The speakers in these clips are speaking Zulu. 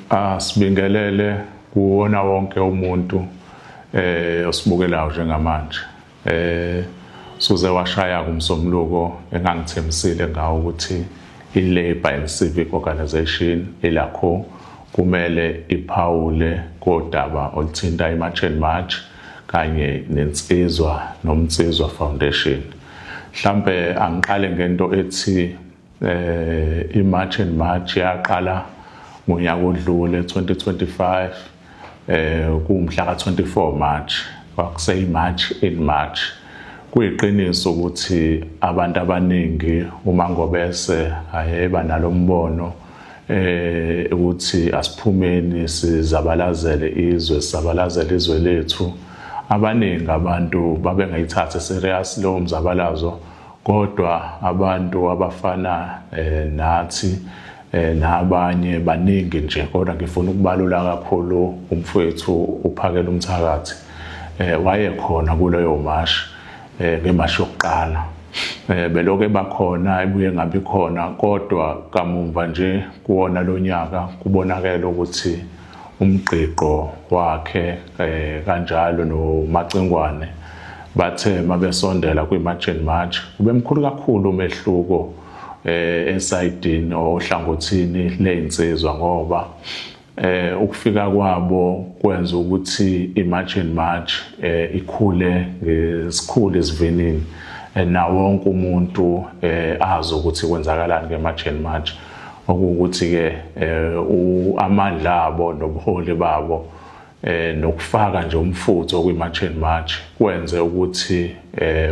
Asibingelele kuwona wonke umuntu osibukelayo njengamanje. Suze washaya kumsomluko engangithembisile ngawo ukuthi i-Labour and Civic Organisation, iLACO, kumele iphawule kodaba oluthinta i-March and March kanye neNsizwa noMnsizwa Foundation. Mhlambe angiqale ngento ethi i-March and March yaqala ngonyaka odlule 2025, kumhla ka-24 March, kwakuseyi March in March. Kuyiqiniso ukuthi abantu abaningi uma ngobese ayeba nalombono ukuthi asiphumeni sizabalazele izwe, sizabalazele izwe lethu, abaningi abantu babengayithatha serious lowo mzabalazo. Kodwa abantu abafana nathi nabanye baningi nje, kodwa ngifuna ukubalula kakhulu umfowethu uPhakela Umthakathi, wayekhona kuleyo mashi, ngemashi yokuqala. Beloke bakhona, ebuye ngabi khona, kodwa kamumva nje kuwona lonyaka kubonakele ukuthi umgqiqo wakhe kanjalo noMacingwane bathe mabesondela kwi-March and March, kube mkhulu kakhulu umehluko esayidini ohlangothini lezinsizwa, ngoba ukufika kwabo kwenza ukuthi i-March and March ikhule ngesikhulu isivinini, na wonke umuntu azi ukuthi kwenzakalani nge-March and March. Okuwukuthi ke amandla abo nobuholi babo nokufaka nje umfutho kwi-March and March kwenze ukuthi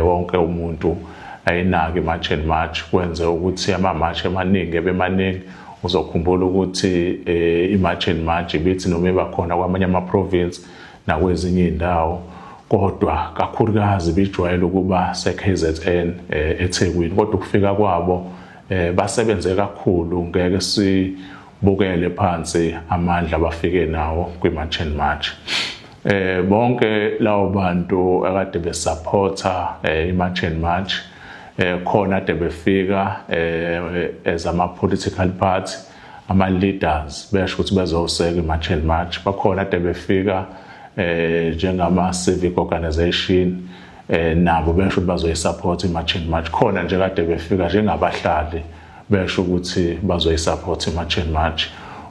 wonke umuntu ayinake i-March and March, kwenze ukuthi ama-march amaningi ebemaningi. Uzokhumbula ukuthi i-March and March ibithi noma iba khona kwamanye ama-province nakwezinye iy'ndawo, kodwa kakhulukazi bijwayele ukuba se-KZN, eThekwini. Kodwa ukufika kwabo, basebenze kakhulu, ngeke sibukele phansi amandla abafike nawo kwi-March and March. Bonke lawo bantu akade besupporta i-March and March, khona ade befika as ama political party, ama leaders, besho ukuthi bezoseka i-March and March, bakhona ade befika njengama civic organization, nabo besho ukuthi bazoyisupport i-March and March, khona nje kade befika njengabahlali besho ukuthi bazoyisupport i-March and March,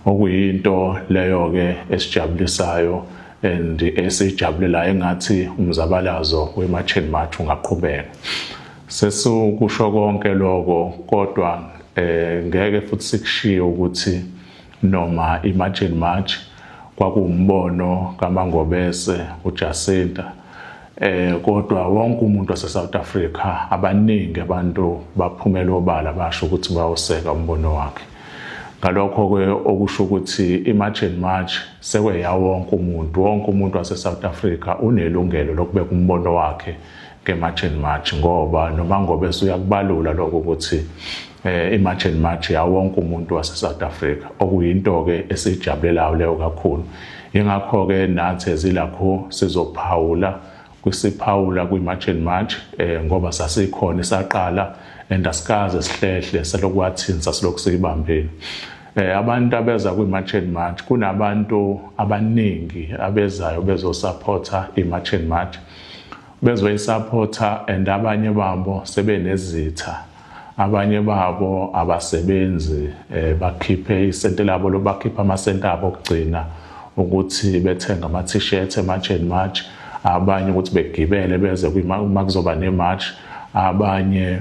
okuyinto leyo ke esijabulisayo and esijabulelayo, engathi umzabalazo we-March and March ungaqhubeka. Sesukusho konke lokho, kodwa ngeke futhi sikushiye ukuthi noma i-March and March kwakuwumbono kaMangobese uJacinta, kodwa wonke umuntu wase South Africa, abaningi abantu baphumela obala basho ukuthi bayoseka umbono wakhe. Ngalokho ke okusho ukuthi i-March and March sekweya wonke umuntu, wonke umuntu wase South Africa unelungelo lokubeka umbono wakhe nge-March and March, ngoba noma ngobe uyakubalula lokho ukuthi i-March and March ya wonke umuntu wase South Africa, okuyinto ke esijabulelayo leyo kakhulu. Ingakho ke nathi ezilakho sizophawula kwisiphawula kwi-March and March, ngoba sasikhona isaqala and asikaze sihlehle, selokhu kwathini sasilokhu siyibambile. Abantu abeza kwi-March and March, kunabantu abaningi abezayo bezosupporta i-March and March, bezoyisupporta, and abanye babo sebenezitha, abanye babo abasebenzi, bakhiphe isente labo lobakhipha amasente abo okugcina ukuthi bethenga ama t-shirt e-March and March, abanye ukuthi begibele beze uma kuzoba ne-march, abanye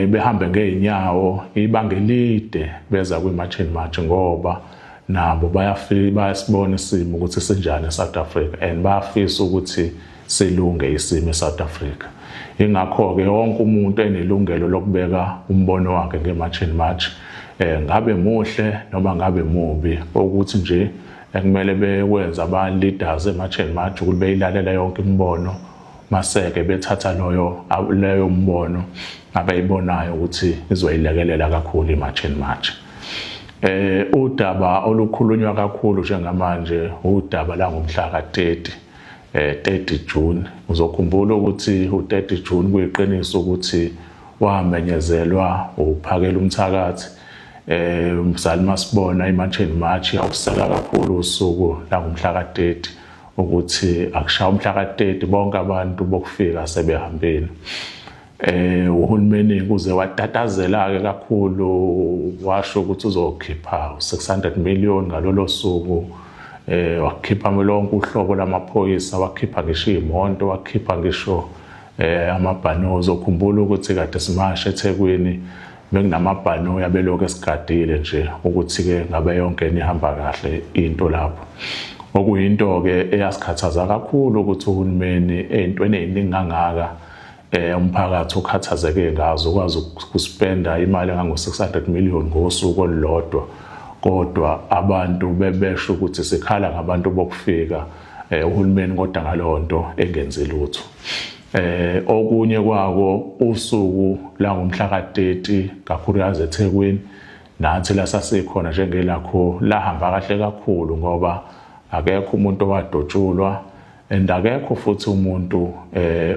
behambe ngeenyawo ibanga elide beza kwi-March and March, ngoba nabo bayafika bayasibona isimo ukuthi sinjani eSouth Africa and bayafisa ukuthi silunge isimo eSouth Africa. Ingakho ke wonke umuntu enelungelo lokubeka umbono wakhe nge-March and March, ngabe muhle noma ngabe mubi. Ukuthi nje ekumele bekwenza aba leaders e-March and March ukuthi beyilalela yonke imibono, maseke bethatha loyo leyo mbono abayibonayo ukuthi izoyilekelela kakhulu i-March and March. Udaba olukhulunywa kakhulu njengamanje udaba la ngomhla ka-30, 30 June. Uzokhumbula ukuthi u30 June kuyiqiniso ukuthi wamenyezelwa uPhakela Umthakathi. Mzali, masibona iMarch and March yawuseka kakhulu usuku langomhla ka-30, ukuthi akushaya umhla ka-30 bonke abantu bokufika sebehambile. Uhulumeni kuze watatazela ke kakhulu, washo ukuthi uzokhipha 600 million ngalolo suku. Wakhipha lonke uhlobo lamaphoyisa, wakhipha ngisho imoto, wakhipha ngisho amabhanoyi. Uzokhumbula ukuthi kade simasha eThekwini, bekunamabhanoyi abelokhu esigadile nje ukuthi ke ngabe yonke ihamba kahle into lapho. Okuyinto ke eyasikhathaza kakhulu ukuthi uhulumeni ey'ntweni ey'ningi kangaka umphakathi ukhathazeke ngazo, ukwazi ukuspenda imali engango-600 million ngosuku olulodwa, kodwa abantu bebesho ukuthi sikhala ngabantu bokufika, uhulumeni kodwa ngaleyo nto engenzi lutho. Okunye kwako, usuku la ngomhla ka-30, kakhulukazi eThekwini, nathi la sasikhona njengelakho, lahamba kahle kakhulu ngoba akekho umuntu owadotshulwa and akekho futhi umuntu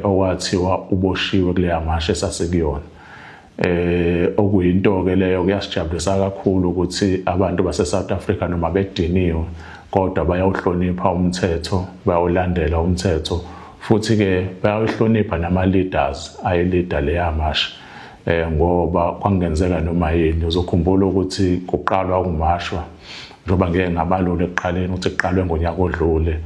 okwathiwa uboshiwe kuleya mashe esasikuyona. Okuyinto ke leyo kuyasijabulisa kakhulu ukuthi abantu base South Africa, noma bediniwe, kodwa bayawuhlonipha umthetho, bayawulandela umthetho, futhi ke bayawuhlonipha nama leaders ayi-leada leya mashi, ngoba kwangenzeka noma yini. Uzokhumbula ukuthi kuqalwa ukumashwa, njengoba ngeke ngabalula ekuqaleni ukuthi kuqalwe ngonyaka odlule,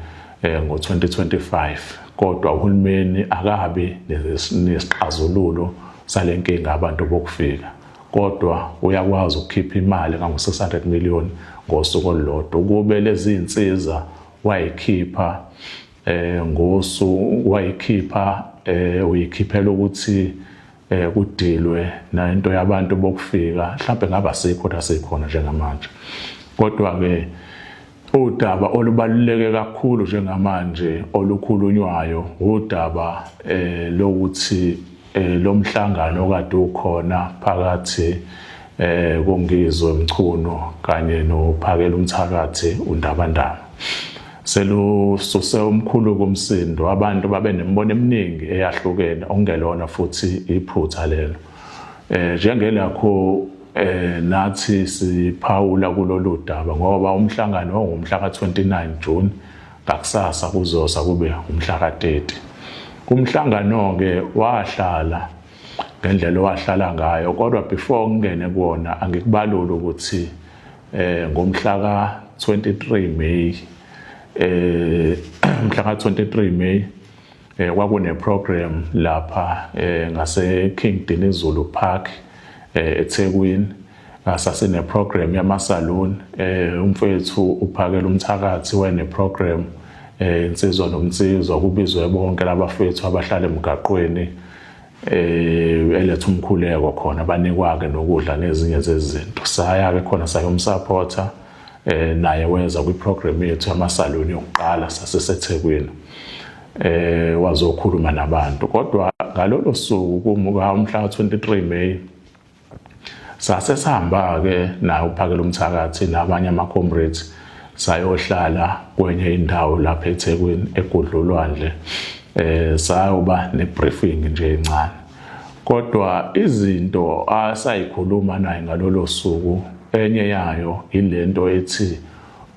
ngo-2025, kodwa uhulumeni akabi nesixazululo salenkinga abantu bokufika, kodwa uyakwazi ukukhipha imali engango-600 million ngosuku olulodwa. Ukube lezi zinsiza wayikhipha ngosu wayikhipha uyikhiphela ukuthi kudilwe nento yabantu bokufika, mhlawumbe ngaba sikho la sikhona njengamanje. Kodwa ke udaba olubaluleke kakhulu njengamanje olukhulunywayo udaba lokuthi lo mhlangano okade ukhona phakathi koNgizwe Mchunu kanye noPhakela umthakathi uNdabandaba selususe umkhulu kumsindo. Abantu babe nemibono eminingi eyahlukene, okungelona futhi iphutha lelo. Njengelakho nathi siphawula kulolu daba ngoba umhlangano ongumhla ka-29 June, ngakusasa kuzosa kube umhla ka-30. Kumhlangano ke wahlala ngendlela owahlala ngayo, kodwa before ngingene kuwona, angikubalula ukuthi ngomhla ka-23 May, mhla ka-23 May kwakune program lapha ngase King Dinizulu Park eThekwini. Sasine program yama-saloon. Umfethu uPhakela umthakathi wene program, insizwa nomnsizwa, kubizwe bonke labafethu abahlala emgaqweni, eletha umkhuleko khona, banikwa ke nokudla nezinye zezinto. Saya ke khona sayomsupporta, naye weza kwi-program yethu yamasaloni yokuqala saseseThekwini, wazokhuluma nabantu. Kodwa ngalolo suku kumuka umhla ka-23 May, sase sihamba ke naye uPhakela umthakathi nabanye ama-comrades, sayohlala kwenye indawo lapha eThekwini egudlulwandle, sayoba ne-briefing nje encane. Kodwa izinto asayikhuluma naye ngalolo suku, enye yayo ilento ethi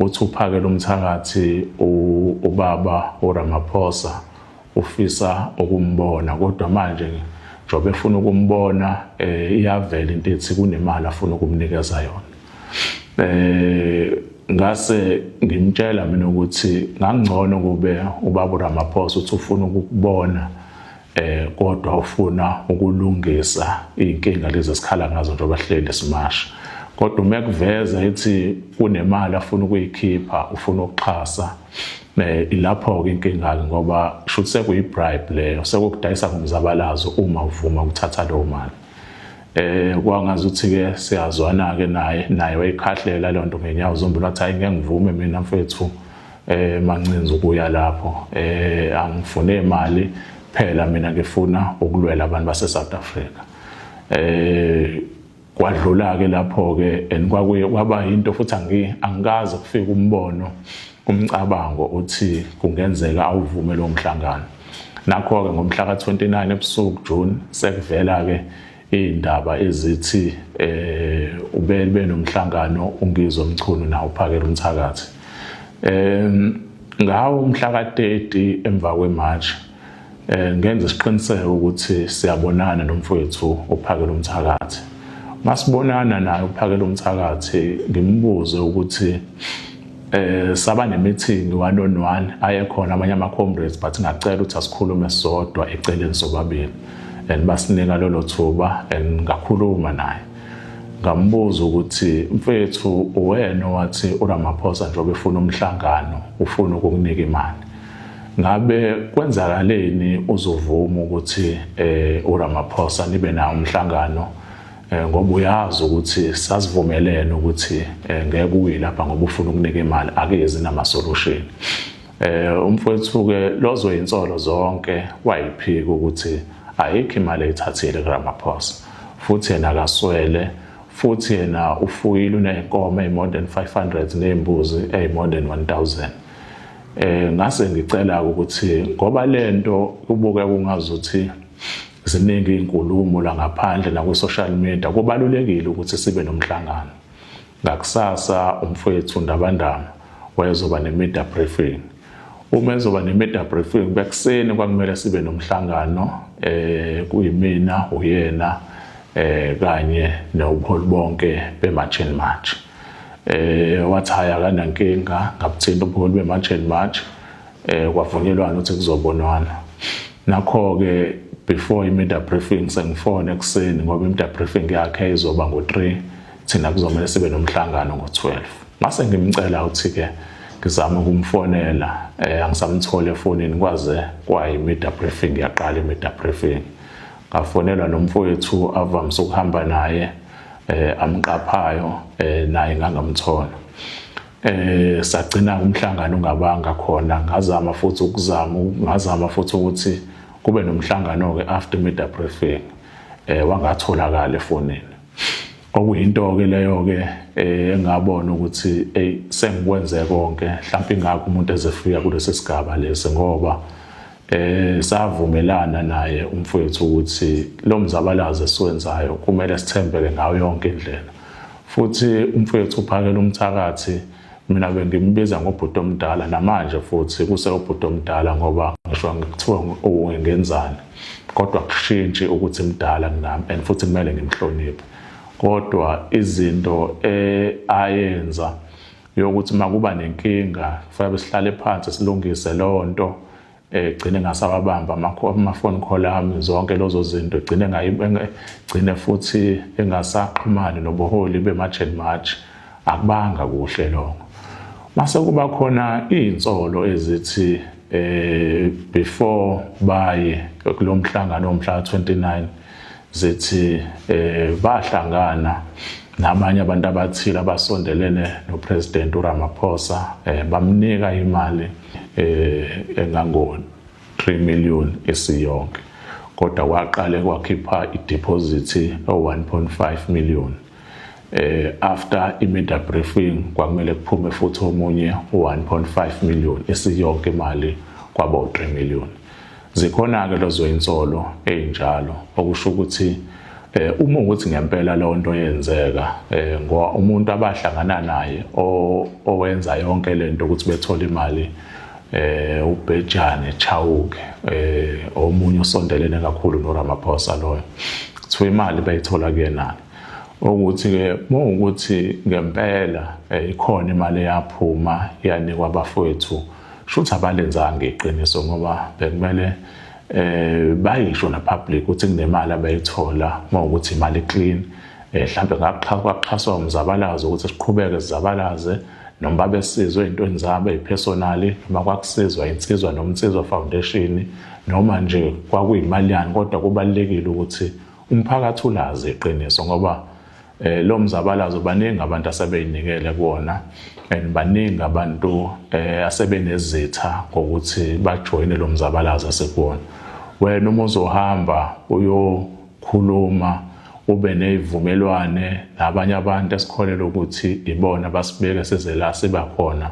uthi uPhakela umthakathi ubaba uRamaphosa ufisa ukumbona, kodwa manje njengoba efuna ukumbona, iyavela into ethi kunemali afuna ukumnikeza yona. Ngase ngimtshela mina ukuthi ngangcono kube ubaba uRamaphosa uthi ufuna ukukubona, kodwa ufuna ukulungisa inkinga lezi esikhala ngazo njengoba hleli simasha, kodwa uma kuveza ethi kunemali afuna ukuyikhipha, ufuna ukuxhasa, ilapho ke inkinga ke, ngoba shuthi sekuyi-bribe leyo, sekukudayisa ngomzabalazo uma uvuma ukuthatha leyo mali. Kwangazi ukuthi ke siyazwana ke naye, naye wayikhahlela leyo nto ngenyawo zombili, wathi, "Hayi, ngeke ngivume mina mfethu Mancinza ukuya lapho. Angifune imali phela mina, ngifuna ukulwela abantu base South Africa." Kwadlula ke lapho ke and kwakuye kwaba into futhi angikaze kufika umbono, umcabango uthi kungenzeka awuvume lo mhlangano. Nakho ke ngomhla ka-29 ebusuku June sekuvela ke Iy'ndaba ezithi ube nomhlangano uNgizwe Mchunu nawo uPhakela Umthakathi. Ngawo umhla ka-30 emva kwe-March ngenza isiqiniseko ukuthi siyabonana nomfowethu uPhakela Umthakathi. Masibonana naye uPhakela Umthakathi ngimbuze ukuthi saba ne-meeting one on one, ayekhona amanye ama-comrades, but ngacela ukuthi asikhulume sodwa eceleni sobabili, and basinika lolo thuba and ngakhuluma naye. Ngambuza ukuthi, "Mfethu, uwena owathi uRamaphosa njengoba efuna umhlangano ufuna ukukunika imali, ngabe kwenzakaleni uzovuma ukuthi uRamaphosa nibe nawo umhlangano, ngoba uyazi ukuthi sasivumelene ukuthi ngeke uye lapha ngoba ufuna ukunika imali, akezi nama solution?" Umfowethu ke lozo insolo zonke wayiphika ukuthi ayikho imali ayithathile kuRamaphosa, futhi yena akaswele, futhi yena ufuyile, uney'nkomo eyi-more than 500 ney'mbuzi eyi-more than 1000. Ngase ngicela ukuthi ngoba lento kubuke kungazuthi ziningi izinkulumo la ngaphandle naku-social media, kubalulekile ukuthi sibe nomhlangano. Ngakusasa umfowethu Ndabandaba wayezoba ne-media briefing. Uma ezoba ne-media briefing bekuseni, kwakumele sibe nomhlangano, kuyimina, uyena, kanye nobuholi bonke be-March and March. Wathi hhayi, akanankinga. Ngabuthinta ubuholi be-March and March, kwavunyelwana ukuthi kuzobonwana. Nakho-ke before i-media briefing sengifone ekuseni, ngoba i-media briefing yakhe izoba ngo-3, thina kuzomele sibe nomhlangano ngo-12. Mase ngimcela ukuthi-ke ngizame ukumfonela, angisamtholi efonini kwaze kwayi-media briefing yaqala i-media briefing. Ngafonelwa nomfowethu avamise ukuhamba naye, amqaphayo, naye ngangamthola. Sagcina umhlangano ungabanga khona. Ngazama futhi ukuzama, ngazama futhi ukuthi kube nomhlangano ke after media briefing, wangatholakala efonini. Okuyinto ke leyo ke engabona ukuthi hey, sengikwenze konke, mhlawumbe ingakho umuntu ezefika kulesi sigaba lesi, ngoba savumelana naye umfowethu ukuthi lo mzabalazo esiwenzayo kumele sithembeke ngayo yonke indlela. Futhi umfowethu uPhakela Umthakathi, mina bengimbiza ngobhuti omdala, namanje futhi kuse ubhuti omdala, ngoba ngisho ngikuthiwa ngenzani kodwa kushintshi ukuthi mdala kunami and futhi kumele ngimhloniphe. Kodwa izinto ayenza yokuthi makuba nenkinga kufanele sihlale phansi silungise leyo nto, egcine ngasababamba ama-phone call ami, zonke lezo zinto, egcine gcine futhi engasaxhumani nobuholi be-March and March, akubanga kuhle lokho. Mase kuba khona iy'nsolo ezithi before baye kulo mhlangano womhla 29, zithi bahlangana nabanye abantu abathile abasondelene noPresident uRamaphosa, bamnika imali engango 3 million esiyonke, kodwa kwaqale kwakhipha i-deposit o 1.5 million. After i-media briefing kwakumele kuphume futhi omunye u1.5 million, esiyonke imali kwaba u3 million. Zikhona ke lezo insolo ezinjalo, okusho ukuthi uma ukuthi ngempela leyo nto yenzeka, ngoba umuntu abahlangana naye owenza yonke lento ukuthi bethole imali, uBhejane Chauke, omunye osondelene kakhulu noRamaphosa loyo, kuthiwa imali bayithola kuyena. Ukuthi ke mawukuthi ngempela ikhona imali eyaphuma yanikwa abafowethu, shuthi abalenzanga iqiniso, ngoba bekumele bayisho na public ukuthi kunemali abayithola. Mawukuthi imali clean, mhlambe ngakuxhaswa umzabalazo ukuthi siqhubeke sizabalaze, noma babesizwe ey'ntweni zabo ey'personally, noma kwakusizwa Insizwa noMnsizwa Foundation, noma nje kwakuyimali yani, kodwa kubalulekile ukuthi umphakathi ulazi iqiniso, ngoba lo mzabalazo baningi abantu asebeyinikele kuwona and baningi abantu asebenezitha ngokuthi bajoyine lo mzabalazo asekuwona. Wena uma uzohamba uyokhuluma ube nezivumelwane nabanye abantu esikholelwa ukuthi ibona basibeke size la siba khona,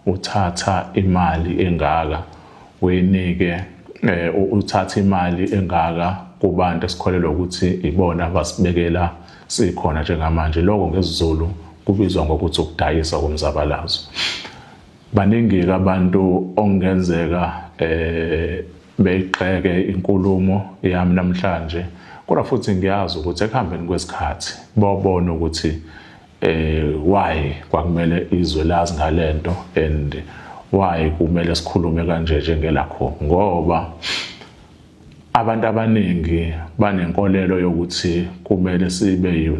uthatha imali engaka uyinike, uthatha imali engaka. kubantu esikholelwa ukuthi ibona abasibekela sikhona njengamanje. Lokho ngesiZulu kubizwa ngokuthi ukudayisa komzabalazo. Baningi-ke abantu okungenzeka beyigxeke inkulumo yami namhlanje, kodwa futhi ngiyazi ukuthi ekuhambeni kwesikhathi bobona ukuthi why kwakumele izwe lazi ngalento and why kumele sikhulume kanje njengelakho, ngoba abantu abaningi banenkolelo yokuthi kumele sibe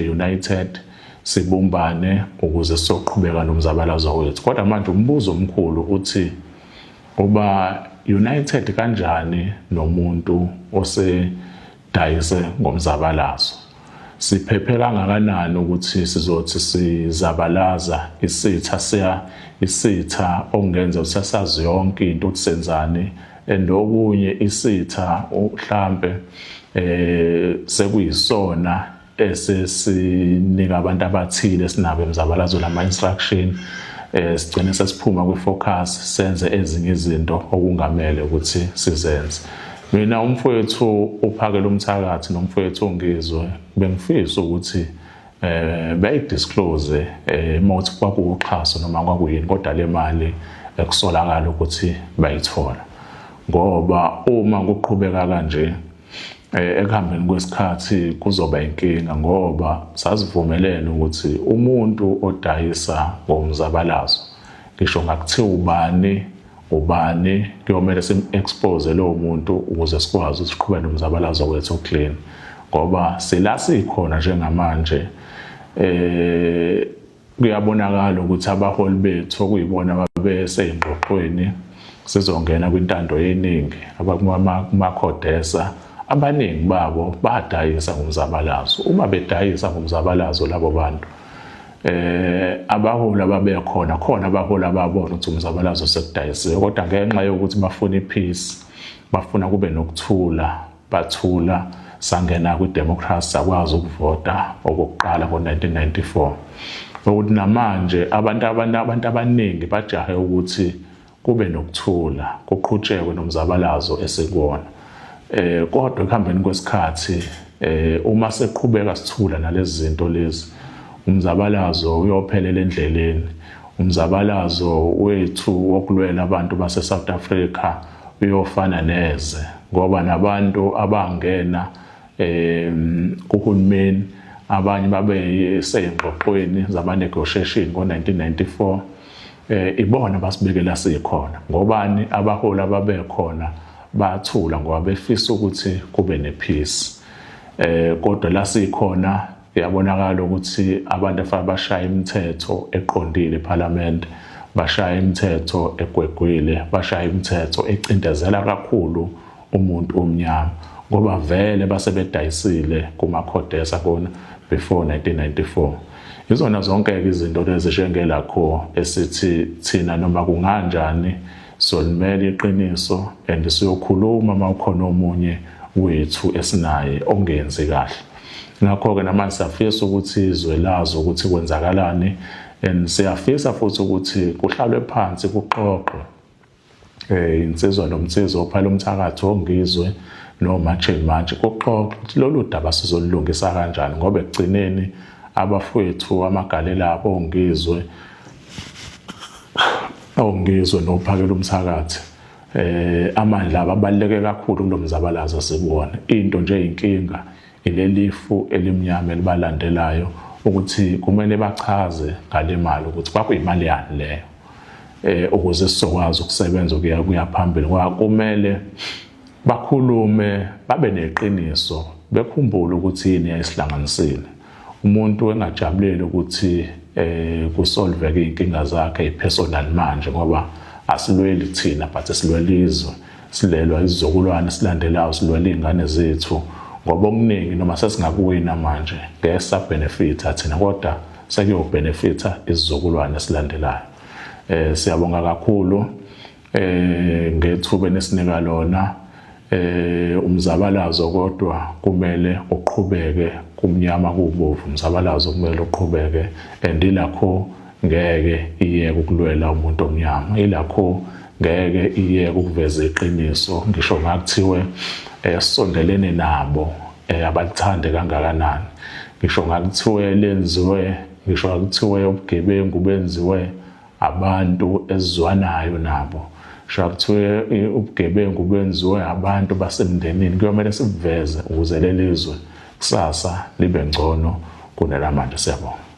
united, sibumbane ukuze sizoqhubeka nomzabalazo wethu. Kodwa manje umbuzo omkhulu uthi, uba united kanjani nomuntu osedayise ngomzabalazo? Siphephe kangakanani ukuthi sizothi sizabalaza isitha, siya isitha okungenza ukuthi sazi yonke into ukuthi senzani, and okunye isitha mhlambe sekuyisona esesinika abantu abathile sinabo emzabalazweni ama instruction, sigcine sesiphuma kwi-focus, senze ezinye izinto okungamele ukuthi sizenze. Mina, umfowethu uPhakela umthakathi nomfowethu uNgizwe, bengifisa ukuthi bayidisclose mawuthi kwakuwuxhaso noma kwakuyini, kodwa le mali ekusolakala ukuthi bayithola, ngoba uma kuqhubeka kanje, ekuhambeni kwesikhathi kuzoba inkinga, ngoba sasivumelene ukuthi umuntu odayisa ngomzabalazo, ngisho ngakuthiwa ubani ubani, kuyomele sim-expose lowo muntu ukuze sikwazi ukuthi siqhubeke nomzabalazo wethu clean, ngoba sila sikhona njengamanje kuyabonakala ukuthi abaholi bethu okuyibona babeseyingxoxweni sizongena kwintando yeningi, abakumaCODESA, abaningi babo badayisa ngomzabalazo. Uma bedayisa ngomzabalazo labo bantu, abaholi ababekhona khona, abaholi ababona ukuthi umzabalazo sekudayisiwe, kodwa ngenxa yokuthi bafuna ipeace, bafuna kube nokuthula, bathula. Sangena kwidemocracy, sakwazi ukuvota okokuqala ngo-1994. Ukuthi namanje abantu abaningi bajahe ukuthi kube nokuthula, kuqhutshekwe nomzabalazo esikuwona, kodwa ekuhambeni kwesikhathi, uma seqhubeka sithula nalezi zinto lezi, umzabalazo uyophelela endleleni. Umzabalazo wethu wokulwela abantu base South Africa uyofana neze, ngoba nabantu abangena kuhulumeni, abanye babe seyingxoxweni zama negotiation ngo-1994, ibona basibekela sikhona. Ngobani? Abaholi ababekhona bathula ngoba befisa ukuthi kube nepeace, kodwa la sikhona kuyabonakala ukuthi abantu afanele bashaya imithetho eqondile eParliament bashaya imithetho egwegwile, bashaya imithetho ecindezela kakhulu umuntu omnyama, ngoba vele basebedayisile kuma-CODESA kona before 1994. Izona zonke-ke izinto lezi njengelakho esithi thina noma kunganjani solimela iqiniso and siyokhuluma uma ukhona omunye wethu esinaye ongenzi kahle. Ngakho-ke namanje siyafisa ukuthi izwe lazi ukuthi kwenzakalani, and siyafisa futhi ukuthi kuhlalwe phansi kuxoxwe, insizwa nomsizwa, oPhakela umthakathi, oNgizwe noMarch and March, kuxoxwe ukuthi lolu daba sizolulungisa kanjani, ngoba ekugcineni abafowethu amagalela abo oNgizwe noPhakela umthakathi, amandla abaluleke kakhulu kulomzabalazo sibona. Into nje inkinga ilelifu elimnyama elibalandelayo, ukuthi kumele bachaze ngale mali ukuthi kwakuyimali yani leyo, ukuze sizokwazi ukusebenza ukuya phambili. Kumele bakhulume, babe neqiniso, bekhumbule ukuthi yini yayisihlanganisile. Umuntu engajabuleli ukuthi kusolveke inkinga zakhe ipersonal manje, ngoba asilweli thina but silwela izwe, silelwa isizukulwane silandelayo, silwela izingane zethu, ngoba okuningi noma sesingakuwina manje ngeke sabenefita thina, kodwa sekuyobenefita isizukulwane esilandelayo. Siyabonga kakhulu ngethuba enisinika lona. Umzabalazo kodwa kumele uqhubeke, kumnyama kubovu, umzabalazo kumele uqhubeke, and ilakho ngeke iyeke ukulwela umuntu omnyama, ilakho ngeke iyeke ukuveza iqiniso, ngisho ngakuthiwe Esondelene nabo abalithande kangakanani. Ngisho ngakuthiwe lenziwe, ngisho ngakuthiwe ubugebengu benziwe abantu esizwanayo nabo, ngisho ngakuthiwe ubugebengu benziwe abantu basemndenini, kuyomele sibuveze ukuze lelizwe kusasa libe ngcono kunelamanje. Siyabonga.